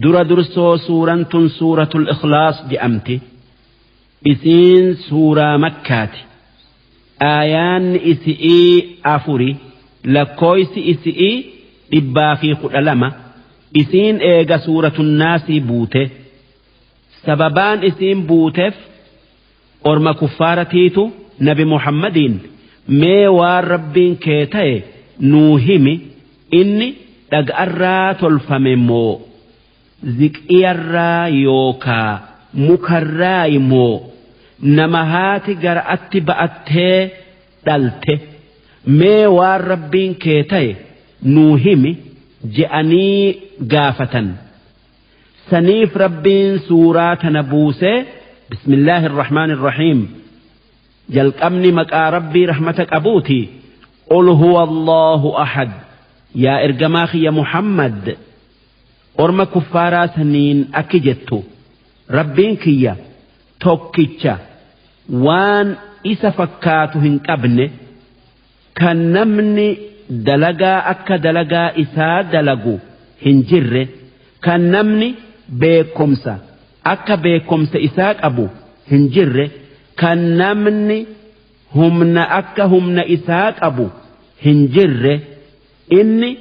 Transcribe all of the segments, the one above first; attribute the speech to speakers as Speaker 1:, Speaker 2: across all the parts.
Speaker 1: Dura dursoo suuraan tun Suuratul Ikhlaas je'amti. Isiin suuraa Makkaati. Aayaanni isi'ii 4, lakkooysi isi'ii 112. Isiin eega Suuratun Naasii buute. Sababaan isiin buuteef orma kuffaaratiitu Nabi Muhammadiin, mee waan Rabbiin kee ta'e nuu himi, inni dhaga'arraa tolfame moo ziqiyarraa yookaa mukarraayi moo nama haati gara'atti ba'attee dhalte, mee waan Rabbiin kee ta'e nuu himi je'anii gaafatan. Saniif Rabbiin suuraa tana buusee. Bismillaahi irrahmaani irrahiim. Jalqabni maqaa Rabbii rahmata qabuuti. Qul huwa Allahu ahad. Yaa ergamaa kiyya Muhammad, orma kuffaaraa saniin akki jettu: Rabbiin kiyya tokkicha waan isa fakkaatu hin qabne, kan namni dalagaa akka dalagaa isaa dalagu hin jirre, kan namni beekkomsa akka beekkomsa isaa qabu hin jirre, kan namni humna akka humna isaa qabu hin jirre, inni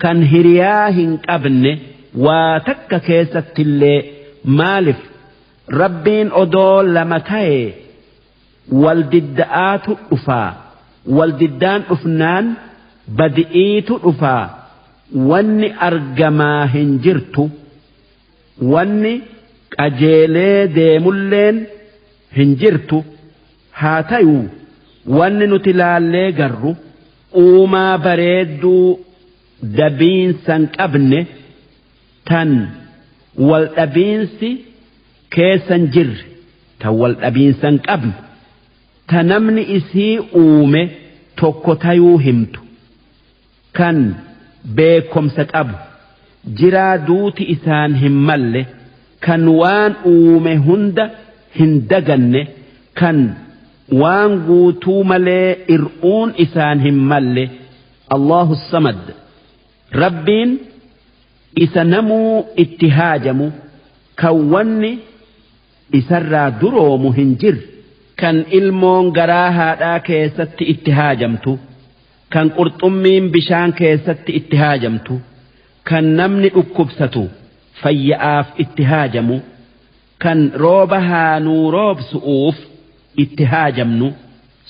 Speaker 1: kan hiriyaa hin qabne waa takka keessattillee. Maalif Rabbiin odoo lama tayee wal didda'aatu dhufaa, wal diddaan dhufnaan badi'iitu dhufaa, wanni argamaa hin jirtu, wanni qajeelee deemulleen hin jirtu. Haa tayuu wanni nuti laallee garru uumaa bareedduu dabiinsan qabne, tan wal dhabiinsi keessan jirre, tan wal dhabiinsan qabne, ta namni isii uume tokko tayuu himtu, kan beekomsa qabu, jiraa duuti isaan hin malle, kan waan uume hunda hin daganne, kan waan guutuu malee ir'uun isaan hin malle. Allahu Samad, Rabbiin isa namuu itti haajamu, kan wanni isarraa duroomu hin jirre, kan ilmoon garaa haadhaa keessatti itti haajamtu, kan qurxummiin bishaan keessatti itti haajamtu, kan namni dhukkubsatu fayya'aaf itti haajamu, kan rooba haanuu roobsu'uuf itti haajamnu.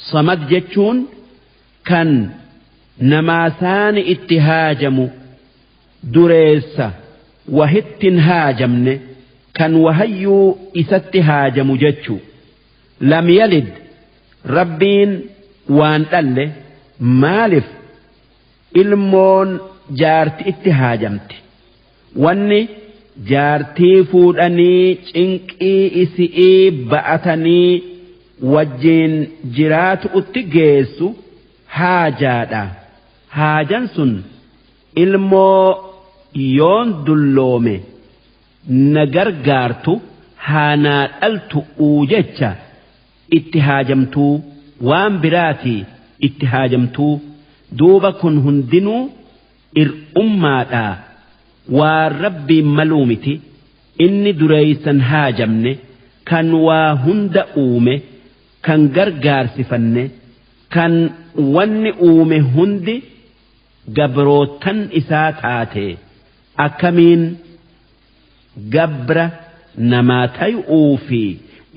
Speaker 1: Samad jechuun kan namaasaani itti haajamu, dureessa wahittin haajamne, kan wahayyuu isatti haajamu jechu. Lam yalid, Rabbiin waan dhalle. Maalif ilmoon jaarti itti haajamti? Wanni jaartii fuudhanii cinqii isi'ii ba'atanii wajjiin jiraatu utti geessu haajaadha. Haajan sun ilmoo yoon dulloome na gargaartu haanaa dhaltu uu jecha itti haajamtuu, waan biraatii itti haajamtuu. Duuba kun hundinuu ir'ummaadha, waan Rabbiin maluu miti. Inni dureeysan haajamne, kan waa hunda uume, kan gargaarsifanne, kan wanni uume hundi gabrootan isaa taate, akkamiin gabra namaa tayu'uu fi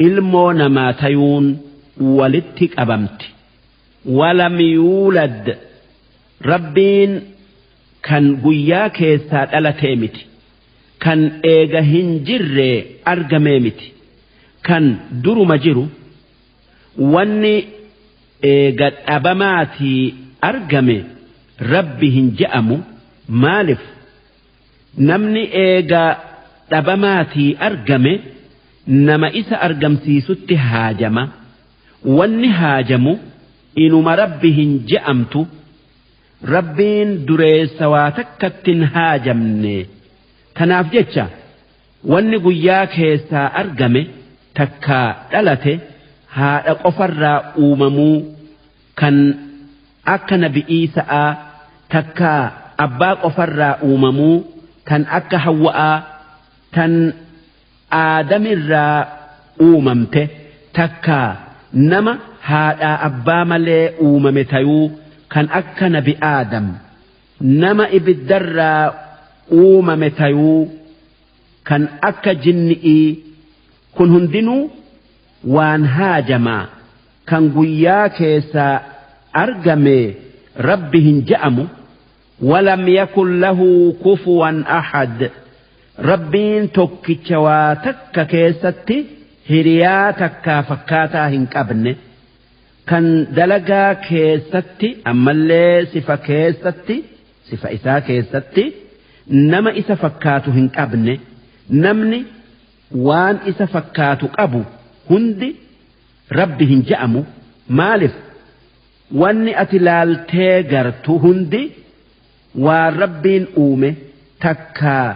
Speaker 1: ilmoo namaa tayuun walitti qabamti? Walam yuulad, Rabbiin kan guyyaa keessaa dhalatee miti, kan eega hin jirre argamee miti, kan duruma jiru. Wanni eega dhabamaatii argame Rabbi hin je'amu. Maalif namni eega dhabamaatii argame nama isa argamsiisutti haajama? Wanni haajamu inuma Rabbi hin je'amtu. Rabbiin dureessa waa takkatti hin haajamne. Tanaaf jecha wanni guyyaa keessaa argame takkaa dhalate haadha qofarraa uumamuu kan akka Nabi Iisa'aa, takkaa abbaa qofarraa uumamuu kan akka Hawwa'aa. Tan Aadamirraa uumamte takkaa nama haadhaa abbaa malee uumame tayuu kan akka nabi Aadam, nama ibiddarraa uumame tayuu kan akka jinni'ii, kun hundinuu waan haajamaa kan guyyaa keessaa argame Rabbi hin je'amu. Walam yakun lahu kufuwan ahad. Rabbiin tokkicha waa takka keessatti hiriyaa takkaa fakkaataa hin qabne, kan dalagaa keessatti ammallee sifa keessatti, sifa isaa keessatti nama isa fakkaatu hin qabne. Namni waan isa fakkaatu qabu hundi Rabbi hin je'amu. Maalif? Wanni ati laaltee gartu hundi waan Rabbiin uume takkaa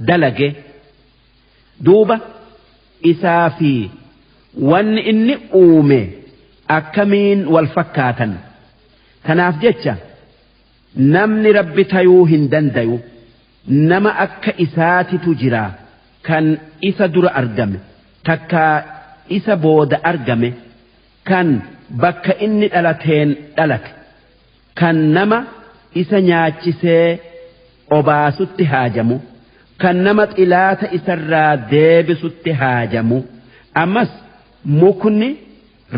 Speaker 1: dalage. Duuba isaa fi wanni inni uume akkamiin wal fakkaatan? Tanaaf jecha namni Rabbi tayuu hin dandayu. Nama akka isaatitu jira kan isa dura argame takkaa isa booda argame, kan bakka inni dhalateen dhalate, kan nama isa nyaachisee obaasutti haajamu, kan nama xilaata isarraa deebisutti haajamu. Ammas mukni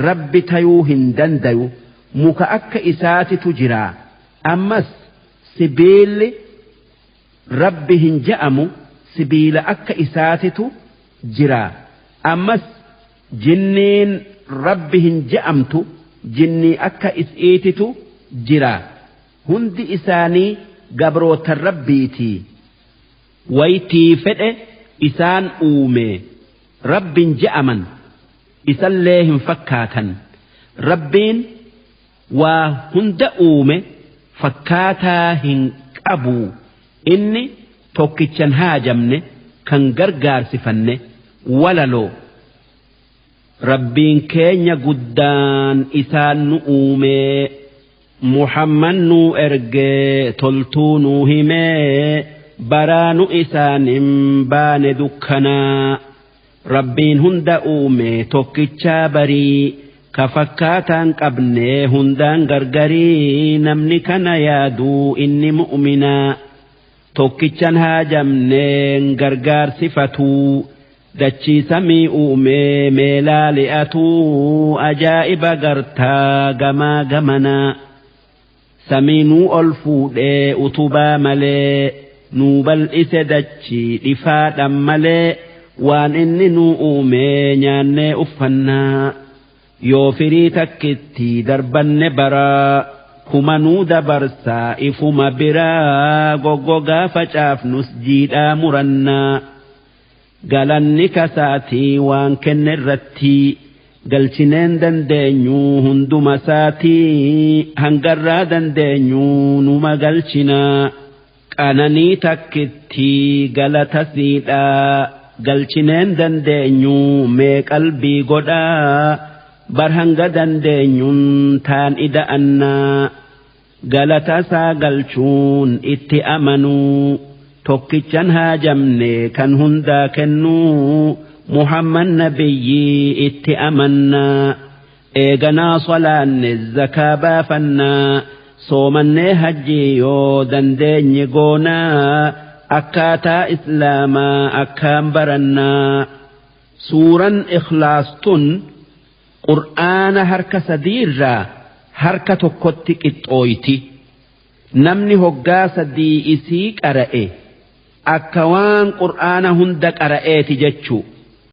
Speaker 1: Rabbi tayuu hin dandayu, muka akka isaatitu jira. Ammas sibiilli Rabbi hin je'amu, sibiila akka isaatitu jira. Ammas jinniin Rabbi hin je'amtu, jinnii akka is'iititu jira. Hundi isaanii gabrootan Rabbiitii. Waytii fedhe isaan uume Rabbin je'aman, isallee hin fakkaatan. Rabbiin waa hunda uume fakkaataa hin qabu. Inni tokkichan haajamne kan gargaarsifanne. Walaloo Rabbiin keenya guddaan isaan nu uumee, Muhammad nu ergee, toltuu nu himee, baraa nu isaan hin baane dukkanaa. Rabbiin hunda uume tokkichaa barii, ka fakkaataan qabne hundaan gargarii, namni kana yaaduu inni mu'minaa. Tokkichan haajamneen gargaarsifatuu, dachii samii uumee meelaa li'atuu, ajaa'iba gartaa gamaa gamanaa. Samii nuu ol fuudhee utubaa malee, nuu bal'ise dachii dhifaadhan malee, waan inni nuu uumee nyaannee uffannaa. Yoo firii takkitti darbanne baraa kuma nuu dabarsaa ifuma biraa, goggogaa facaafnus jiidhaa murannaa. Galanni kasaatii waan kenne irratti galchineen dandeenyu hunduma isaatii, hangarraa dandeenyu numa galchinaa. Qananii takkitti galata siidhaa galchineen dandeenyu mee qalbii godhaa, bar hanga dandeenyuun taan ida'annaa. Galata isaa galchuun itti amanuu, tokkichan haajamne kan hundaa kennuu, Muhammad nabiyyii itti amannaa. Eeganaa salaanne zakaa baafannaa, soomannee hajjii yoo dandeenye goonaa, akkaataa islaamaa akkaan barannaa. Suuran Ikhlaas tun Qur'aana harka sadiirraa harka tokkotti qixxooyti. Namni hoggaa sadii isii qara'e akka waan Qur'aana hunda qara'eeti jechuu.